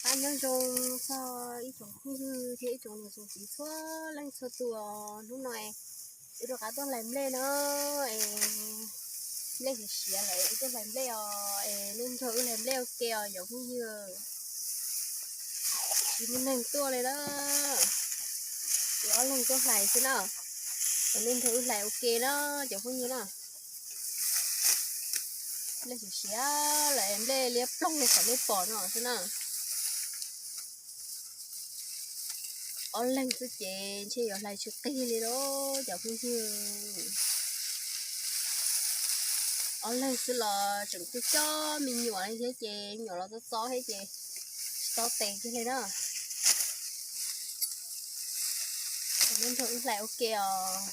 Qab nyob zoo txog ib tsoom phooj ywg thiab ib tsoom niam tsoom txiv txhua leej txhua tus. Hnub no wb rov qab tuaj hlais nplej no, es nplej siav siav lawm wb tuaj hlais nplej os, es nej nrog wb hlais nplej ua ke os cov phooj ywg. Tsis muaj neeg tuaj li na, wb ob leeg tuaj hlais xwb na, es nej nrog wb hlais ua ke na cov phooj ywg na. Nplej siav siav lawm, nplej liab ploog li qhov nej pom no xwb na. Ob leeg xwb ces ntshe yuav hlais tsis qig li lauj cov phooj ywg. Ob leeg xwb los tseem coj coj me nyuam li thiab ces me nyuam los txob txob thiab ces tsis tau tes kiag li na. Nrog wb hlais ua ke os.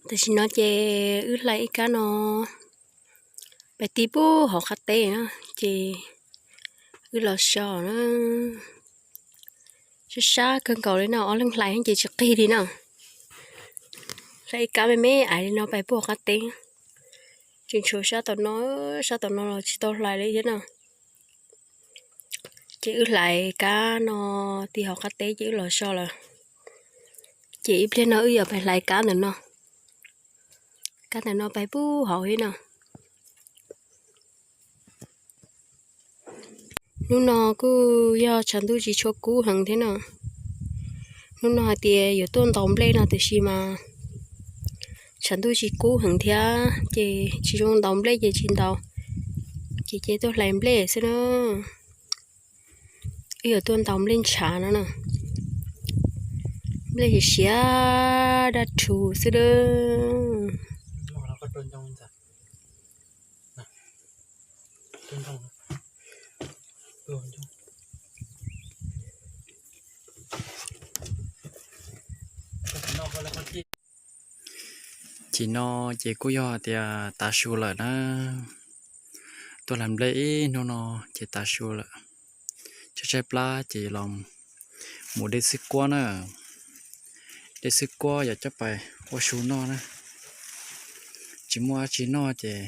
Tam sim no ces wb hlais ib kab no pais ti puag hauv qab teb na, ces wb los so na. Sab sab kawg nkaus li no, ob leeg hlais ces tsis qig li na. Hlais ib kab me me ais li no pais puag hauv qab teb, tseem tshuav sab tom no, sab tom no los tsis tau hlais li thiab na. Ces wb hlais kab no ti hauv qab teb ces wb los so lawm. Ces ib pliag no wb yuav pais hlais kab ntawm no, kab ntawm no pais puag hauv thiab no. Hnub no kuj yog tshav ntuj tsis tshua kub heev thiab no. Hnub no hais tias yuav tuaj ntaus nplej no tiam sis mas tshav ntuj tsis kub heev thiab ces tsis zoo ntaus nplej ces tsis ntaus, ces cia tuaj hlais nplej xwb na. Wb yuav tuaj ntaus nplej ntshav no na. Nplej siav siav daj rhuv xwb na. Ces no ces kuj yog tias tav su lawm na. Tuaj hlais nplej ib hnub no ces tav su lawm. Tshaib tshaib plab ces los mus de xwb kuab na. De xwb kuab yuav coj pais ua su noj na. Tsis muaj dab tsi noj ces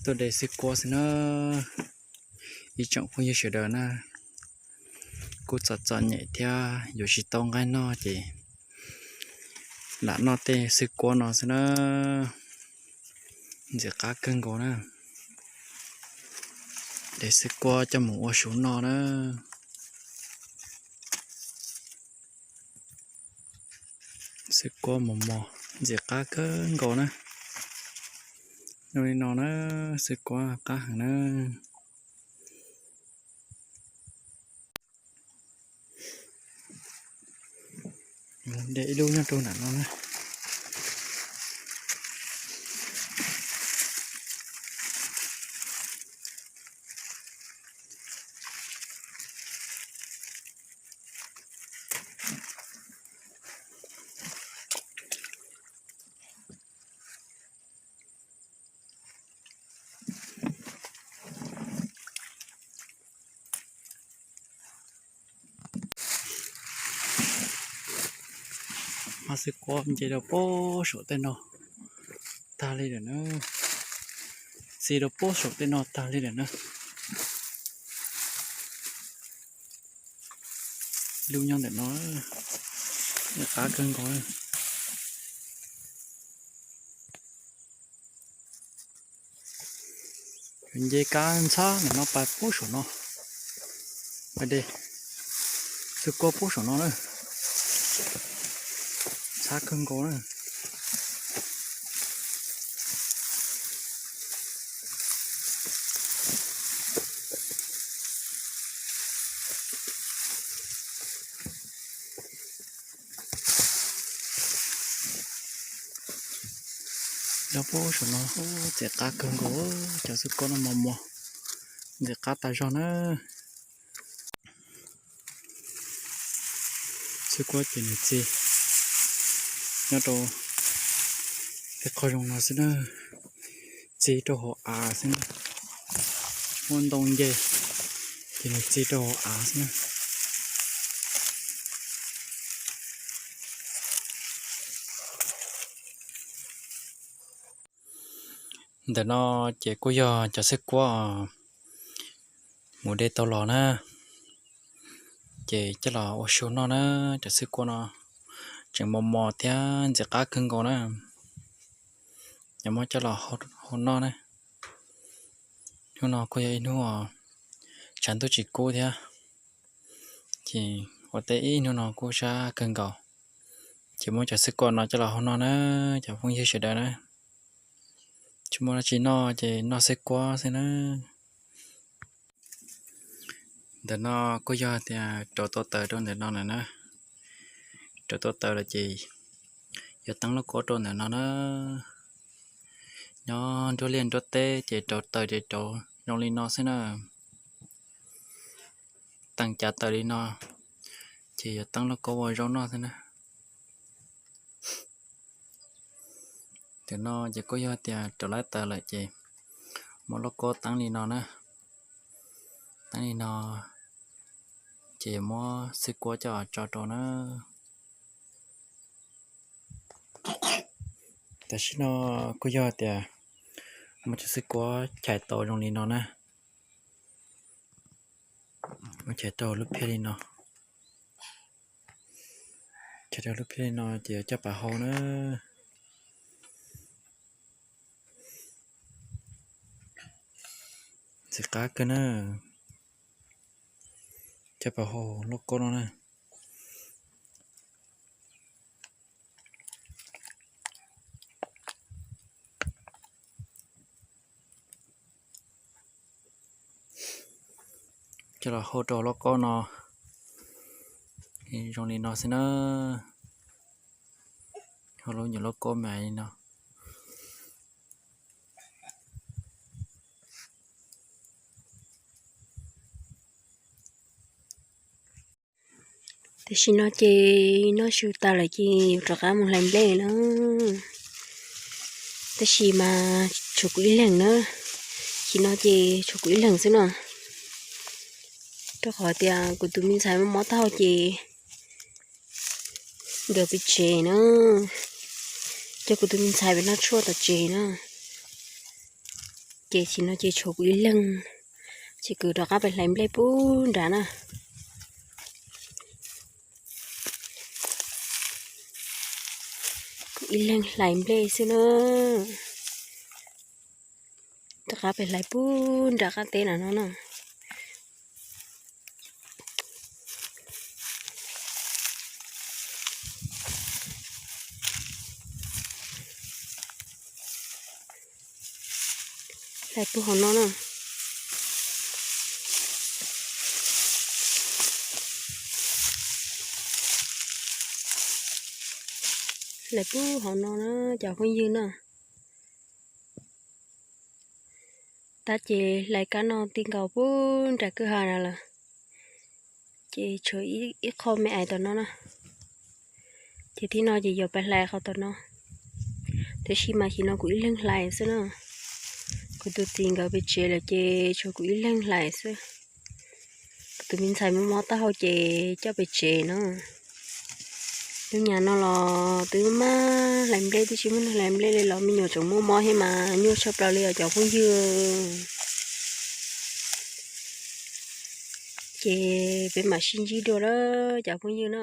tuaj de xwb kuab xwb na. Ib tsoom phooj ywg sawv daws na, kuj txom txom nyem thiab yuav tsis tau nqaij noj ces lam noj tej xwb kuab no xwb na. Ntxim qab kawg nkaus na. De xwb kuab coj mus ua su noj na. Xwb kuab mos mos ntxim qab kawg nkaus na. Zoo li no na, xwb kuab qab heev na. De ib lub nyob rau nram no na. Hmab xwb kuab nce rau puag saum tej no tag li lawm na. Txi rau puag saum tej no tag li lawm na. Lub nyob ntawm no, qab kawg nkaus. Nce kab ntxhab ntawm no pais puag saum no. Pais de xwb kuab puag saum no na. Ntxhab kawg nkaus na. Nyob puag saum no, ntxim qab kawg nkaus, cov xwb kuab no mos mos, ntxim qab tas zog na. Xwb kuab ces nws txi nyob rau tej qhov zoo no xwb na, txi rau hauv av xwb na. Muaj ntoo nce ces nws txi rau hauv av xwb na. Ntawm no ces kuj yog cov xwb kuab mus de tau los na, ces coj los ua su noj na. Cov xwb kuab no tseem mos mos thiab ntxim qab kawg nkaus na, yuav muab coj los hau noj na. Hnub no kuj yog ib hnub tshav ntuj tsis kub thiab, ces ua teb ib hnub no kuj sab kawg nkaus, ces muab cov xwb kuab no coj los hau noj na, cov phooj ywg sawv daws na. Tsis muaj dab tsi noj ces noj xwb kuab xwb na. Ntawm no kuj yog tias rauv tau taws rau ntawm no na. Rauv tau taws lawm ces yuav teeb lauj kaub rau ntawm no na. Nyob nruab liaj nruab teb ces rauv taws ces rauv zoo li no xwb na. Teeb cav taws li no ces yuav teeb lauj kaub ua zaub noj xwb na. Ntawm no ces kuj yog tias rauv lawm taws lawm ces muab lauj kaub teeb li no na. Teeb li no ces muab xwb kuab coj tso rau na. Tam sim no kuj yog tias muab cov xwb kuab chais tau zoo li no na. Muab chais rau lub phiab li no. Chais rau lub phiab li no ces coj pab hau na. Ntxim qab kawg na. Coj pab hau lauj kaub no na. Coj los hau rau lauj kaub no zoo li no xwb na. Hau lub nyuam lauj kaub me li no. Tam sim no ces noj su tas lawm ces yuav rov qab mus hlais nplej na. Tab sis mas tshuav kuv ib leeg na. Tam sim no ces tshuav kuv ib leeg xwb na. Rau qhov tias kuv tus me ntxhais mob mob taub hau ces nkawd pem tsev na. Coj kuv tus me ntxhais pem noj tshuaj tom tsev na. Ces tam sim no ces tshuav kuv ib leeg, ces kuv rov qab pem hlais nplej pub nrad na. Kuv ib leeg hlais nplej xwb na. Rov qab pem hlais pub nram qab teb na no na. Hlais pub hauv no na. Hlais pub hauv no na cov phooj ywg na. Tab ces hlais kab no ti nkaus pub nram kwj ha na lawm. Ces tshuav ib qho me ais tom no na. Ces thib no ces yuav pais hlais qhov tom no. Tab sis mas tam sim no kuv ib leeg hlais xwb na. Kuv tus txiv nkawd pem tsev lawm ces tshuav kuv ib leeg hlais xwb. Kuv tus me ntxhais mob mob taub hau ces coj pem tsev na. Lub nyam no los twb maj hlais nplej, twb tsis muaj neeg hlais nplej li los me nyuam tseem muaj mob thiab mas nyuaj tshaj plaws li os cov phooj ywg. Ces peb mam sib ntsib dua lawm cov phooj ywg na.